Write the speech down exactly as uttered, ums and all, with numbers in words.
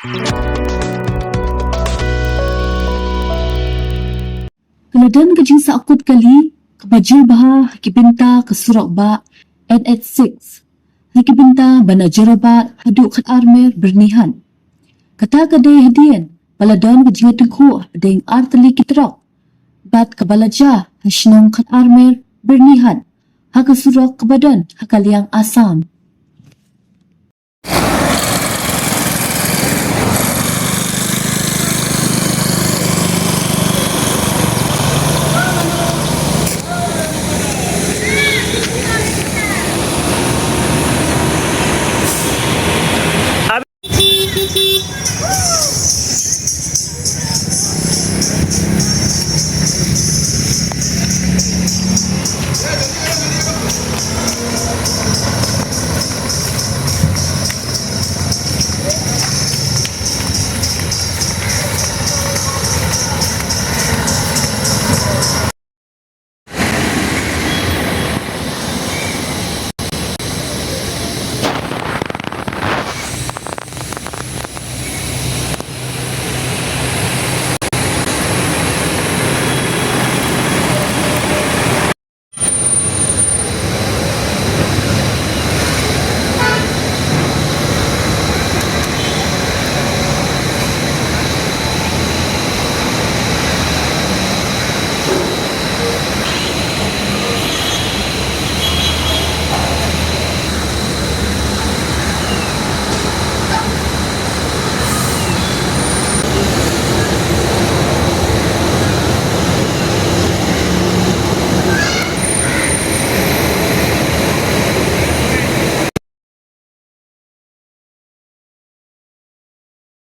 Ka la don ka jingsahkut kali kaba jur bha ha ki bynta ka surok bah N H six, ha ki bynta ba na Jorabat haduh Khatarmer Byrnihat. Kata ka dei hadien ba la don ka jingïatyngkhuh hapdeng artylli ki trok bad kaba la jia ha shnong Khatarmer Byrnihat, ha ka surok kaba don ha ka liang Assam.